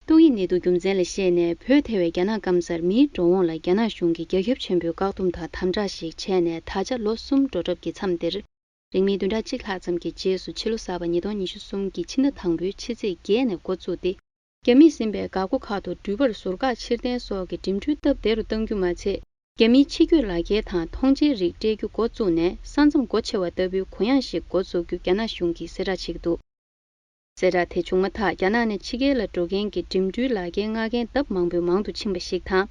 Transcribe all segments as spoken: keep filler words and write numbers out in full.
ཏོག་དབྱིབས་ནད་དུག་རྒྱུ་མཚན་ལ་བཤད་ནས་བོད་ཐེ་བའི་རྒྱ་ནག་སྐམ་སར་མིའི་འགྲོ་འོང་ལ་རྒྱ་ནག་གཞུང་གིས་རྒྱ་ཁྱབ་ཆེན་པོའི་བཀག་སྡོམ་དང་དམ་དྲག་ཞིག་བྱས་ནས་ད་ཆ་ལོ་གསུམ་འགྲོ་གྲབས་ཀྱི་མཚམས་འདིར། རིང་མིན་བདུན་ཕྲག་གཅིག་ལྷག་ཙམ་གྱི་རྗེས་སུ་ཕྱི་ལོ་གསར་པ་ཉིས་སྟོང་ཉི་ཤུ་གསུམ་གྱི་ཕྱི་ཟླ་དང་པོའི་ཕྱི་ཚེས་བརྒྱད་ནས་འགོ་བཙུགས་ཏེ། རྒྱ་མིས་ཟིན་པའི་འགག་སྒོ་ཁག་ཏུ་འགྲུལ་པར་ཟུར་བཀག་ཕྱིར་འཐེན་སོགས་ཀྱི་འགྲིམ་འགྲུལ་སྟབས་བདེ་རུ་གཏང་རྒྱུ་མ་ཚད། རྒྱ་མིའི་ཕྱི་སྐྱོད་ལག་འཁྱེར་དང་མཐོང་མཆན་རིགས་སྤྲད་རྒྱུ་འགོ་བཙུགས་ནས་ས་མཚམས་སྒོ་ཕྱེ་བ་ལྟ་བུའི་གུ་ཡངས་ཤིག་འགོ་འཛུགས་རྒྱུ་རྒྱ་ནག་གཞུང་གིས་གསལ་བསྒྲགས་བྱེད་ཀྱི་འདུག་གསལ་བསྒྲགས་དེ་བྱུང་མ་ཐག་རྒྱ་ནག་ནས་ཕྱི་རྒྱལ་ལ་འགྲོ་མཁན་གྱི་འགྲིམ་འགྲུལ་ལག་འཁྱེར་མངགས་མཁན་ལྡབ་མང་པོས་མང་དུ་ཕྱིན་པ་ཞིག་དང་།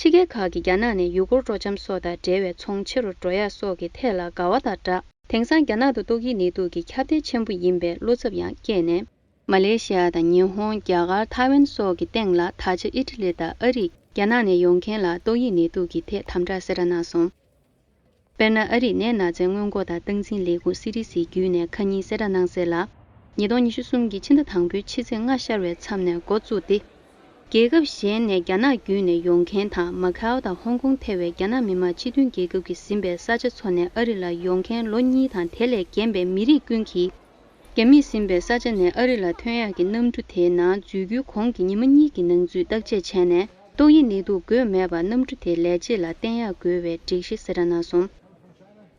ཕྱི་རྒྱལ་ཁག་གིས་རྒྱ་ནག་ནས་ཡུལ་སྐོར་སྤྲོ་འཆམ་སོགས་དང་འབྲེལ་བའི་ཚོང་ཆེ་རུ་འགྲོ་ཡག་སོགས་ཀྱི་ཐད་ལ་དགའ་བ་དང་སྦྲགས། དེང་སང་རྒྱ་ནག་ཏུ་ཏོག་དབྱིབས་ནད་དུག་གི་ཁྱབ་གདལ་ཆེན་པོ་ཡིན་པའི་བློ་འཚབ་ཡང་སྐྱེས་ནས། མ་ལེ་ཤི་ཡ་དང་ཉི་ཧོང་། རྒྱ་གར། ཐའེ་ཝན་སོགས་ཀྱི་སྟེང་ལ་ད་ཆ་ཨི་ཊ་ལི་དང་ཨ་རིས་རྒྱ་ནག་ནས་ཡོང་མཁན་ལ་ཏོག་དབྱིབས་ནད་དུག་གི་ཐད་དམ་དྲག་གསལ་བསྒྲགས་གནང་སོང་། དཔེར་ན། ཨ་རིའི་ནད་ན་ཚའི་སྔོན་འགོག་དང་སྟངས་འཛིན་ལས་ཁུངས་སི་ཌི་སི་བརྒྱུད་ནས་ཁ་ཉིན་གསལ་བསྒྲགས་གནང་གསལ་ལ། ཉིས་སྟོང་ཉི་ཤུ་གསུམ་གྱི་ཕྱི་ཟླ་དང་པོའི་ཕྱི་ཚེས་ལྔ་ཤར་བའི་མཚམས་ནས་འགོ་བཙུགས་ཏེ། རྒྱལ་ཁབ་གཞན་ནས་རྒྱ་ནག་བརྒྱུད་ནས་ཡོང་མཁན་དང་མ་ཁའོ་དང་ཧོང་ཀོང་ཐེ་བའི་རྒྱ་ནག་མི་དམངས་སྤྱི་མཐུན་རྒྱལ་ཁབ་ཀྱིས་ཟིན་པའི་ས་ཆ་ཚོ་ནས་ཨ་རི་ལ་ཡོང་མཁན་ལོ་གཉིས་དང་དེ་ལས་རྒན་པའི་མི་རིགས་ཀུན་གྱིས། རྒྱ་མིས་ཟིན་པའི་ས་ཆ་ནས་ཨ་རི་ལ་ཐོན་ཡག་གི་གནམ་གྲུ་དེའི་ནང་འཛུལ་རྒྱུའི་གོང་གི་ཉི་མ་གཉིས་ཀྱི་ནང་ཚུད་བརྟག་དཔྱད་བྱས་ནས། ཏོག་དབྱིབས་ནད་དུག་འགོས་མེད་པར་གནམ་གྲུ་དེའི་ལས་བྱེད་ལ་བསྟན་ཡག་དགོས་པའི་སྒྲིག་གཞི་གསལ་བསྒྲགས་གནང་སོང་།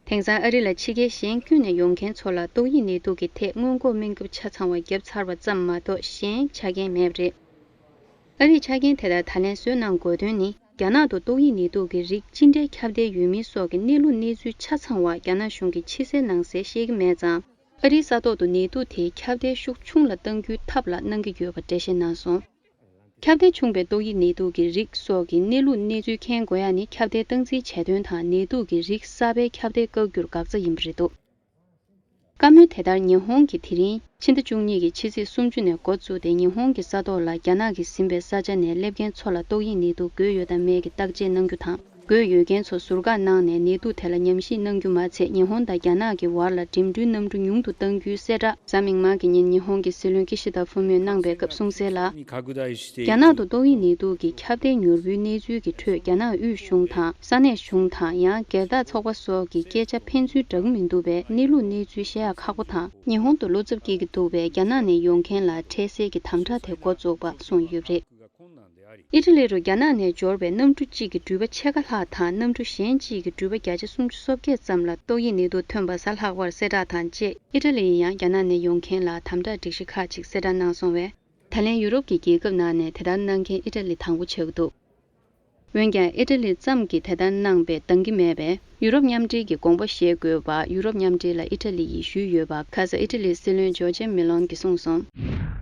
དེང་སང་ཨ་རི་ལ་ཕྱི་རྒྱལ་གཞན་བརྒྱུད་ནས་ཡོང་མཁན་ཚོ་ལ་ཏོག་དབྱིབས་ནད་དུག་གི་ཐད་སྔོན་འགོག་སྨན་ཁབ་ཆ་ཚང་བ་བརྒྱབ་ཚར་བ་ཙམ་མ་གཏོགས་གཞན་ཆ་རྐྱེན་མེད་པ་རེད། ཨ་རིས་ཆ་རྐྱེན་དེ་ལྟར་ད་ལན་བཟོས་གནང་དགོས་དོན་ནི། རྒྱ་ནག་ཏུ་ཏོག་དབྱིབས་ནད་དུག་གི་རིགས་ཅི་འདྲའི་ཁྱབ་གདལ་ཡོད་མིན་སོགས་ཀྱི་གནས་ལུགས་གནས་ཚུལ་ཆ་ཚང་བ་རྒྱ་ནག་གཞུང་གིས་ཕྱི་གསལ་ནང་གསལ་ཤེས་ཀྱི་མེད་ཙང་། ཨ་རིའི་ས་ཐོག་ཏུ་ནད་དུག་དེའི་ཁྱབ་གདལ་ཤུགས་ཆུང་ལ་གཏང་རྒྱུའི་ཐབས་ལ་གནང་གི་ཡོད་པ་འགྲེལ་བཤད་གནང་སོང་། ཁྱབ་གདལ་ཆུང་བའི་ཏོག་དབྱིབས་ནད་དུག་གི་རིགས་སོགས་ཀྱི་གནས་ལུགས་གནས་ཚུལ་མཁྱེན་དགོས་ཡ་ནི་ཁྱབ་གདལ་སྟངས་འཛིན་བྱས་དོན་དང་ནད་དུག་གི་རིགས་གསར་པའི་ཁྱབ་གདལ་བཀག་རྒྱུར་འགག་རྩ་ཡིན་པ་རེད་འདུག་བཀའ་མོལ་དེ་ལྟར་ཉི་ཧོང་གིས་དེ་རིང་ཕྱི་ཟླ་བཅུ་གཉིས་ཀྱི་ཕྱི་ཚེས་སུམ་ཅུ་ནས་འགོ་བཙུགས་ཏེ་ཉི་ཧོང་གི་ས་ཐོག་ལ་རྒྱ་ནག་གིས་ཟིན་པའི་ས་ཆ་ནས་སླེབས་མཁན་ཚོ་ལ་ཏོག་དབྱིབས་ནད་དུག་འགོས་ཡོད་དམ་མེད་ཀྱི་བརྟག་དཔྱད་གནང་རྒྱུ་དང་། འགོས་ཡོད་མཁན་ཚོ་ཟུར་བཀག་གནང་ནས་ནད་དུག་དེ་ལ་ཉམས་ཞིབ་གནང་རྒྱུ་མ་ཚད། ཉི་ཧོང་དང་རྒྱ་ནག་གི་བར་ལ་འགྲིམ་འགྲུལ་གནམ་གྲུ་ཉུང་དུ་གཏང་རྒྱུའི་གསལ་བསྒྲགས་གཟའ་མིག་དམར་གྱི་ཉིན་ཉི་ཧོང་གི་སྲིད་བློན་ཀི་ཤི་ད་ཧྥུ་མོས་གནང་པའི་སྐབས་གསུངས་གསལ་ལ། རྒྱ་ནག་ཏུ་ཏོག་དབྱིབས་ནད་དུག་གི་ཁྱབ་གདལ་མྱུར་པོའི་གནས་ཚུལ་གྱི་ཁྲོད་རྒྱ་ནག་དབུས་གཞུང་དང་ས་གནས་གཞུང་དང་ཡང་སྒེར་བདག་ཚོགས་པ་སོགས་ཀྱིས་སྐད་ཆ་ཕན་ཚུན་འདྲ་གི་མི་འདུག་པས་གནས་ལུགས་གནས་ཚུལ་བཤད་ཡག་ཁག་པོ་དང་། ཉི་ཧོང་དུ་བློ་འཚབ་སྐྱེ་གི་འདུག་པས་རྒྱ་ནག་ནས་ཡོང་མཁན་ལ་འཕྲལ་སེལ་གྱི་དམ་དྲག་དེ་འགོ་བཙུགས་པ་གསུངས་ཡོད་པ་རེད། ཨི་ཊ་ལི་རུ་རྒྱ་ནག་ནས་འབྱོར་བའི་གནམ་གྲུ་གཅིག་གི་འགྲུལ་པ་ཕྱེད་ཀ་ལྷག་དང་གནམ་གྲུ་གཞན་གཅིག་གི་འགྲུལ་པ་བརྒྱ་ཆ་སུམ་ཅུ་སོ་བརྒྱད་ཙམ་ལ་ཏོག་དབྱིབས་ནད་དུག་ཐོན་པ་གཟའ་ལྷག་པར་གསལ་བསྒྲགས་དང་བཅས་ཨི་ཊ་ལི་ཡིས་ཡང་རྒྱ་ནག་ནས་ཡོང་མཁན་ལ་དམ་དྲག་སྒྲིག་གཞི་ཁག་ཅིག་གསལ་བསྒྲགས་གནང་སོང་བས། ད་ལན་ཡུ་རོབ་ཀྱི་རྒྱལ་ཁབ་ནང་ནས་དེ་ལྟར་གནང་མཁན་ཨི་ཊ་ལི་དང་པོ་ཆགས་ཀྱི་འདུག་འོན་ཀྱང་ཨི་ཊ་ལི་ཙམ་གྱིས་དེ་ལྟར་གནང་བས་འདང་གི་མེད་པས། ཡུ་རོབ་མཉམ་འབྲེལ་གྱིས་དགོངས་པ་བཞེས་དགོས་པ་ཡུ་རོབ་མཉམ་འབྲེལ་ལ་ཨི་ཊ་ལི་ཡིས་ཞུས་ཡོད་པ་ཁ་ས་ཨི་ཊ་ལིའི་སྲིད་བློན་ཇོར་ཇ་མེ་ལོན་གྱིས་གསུངས་སོང་།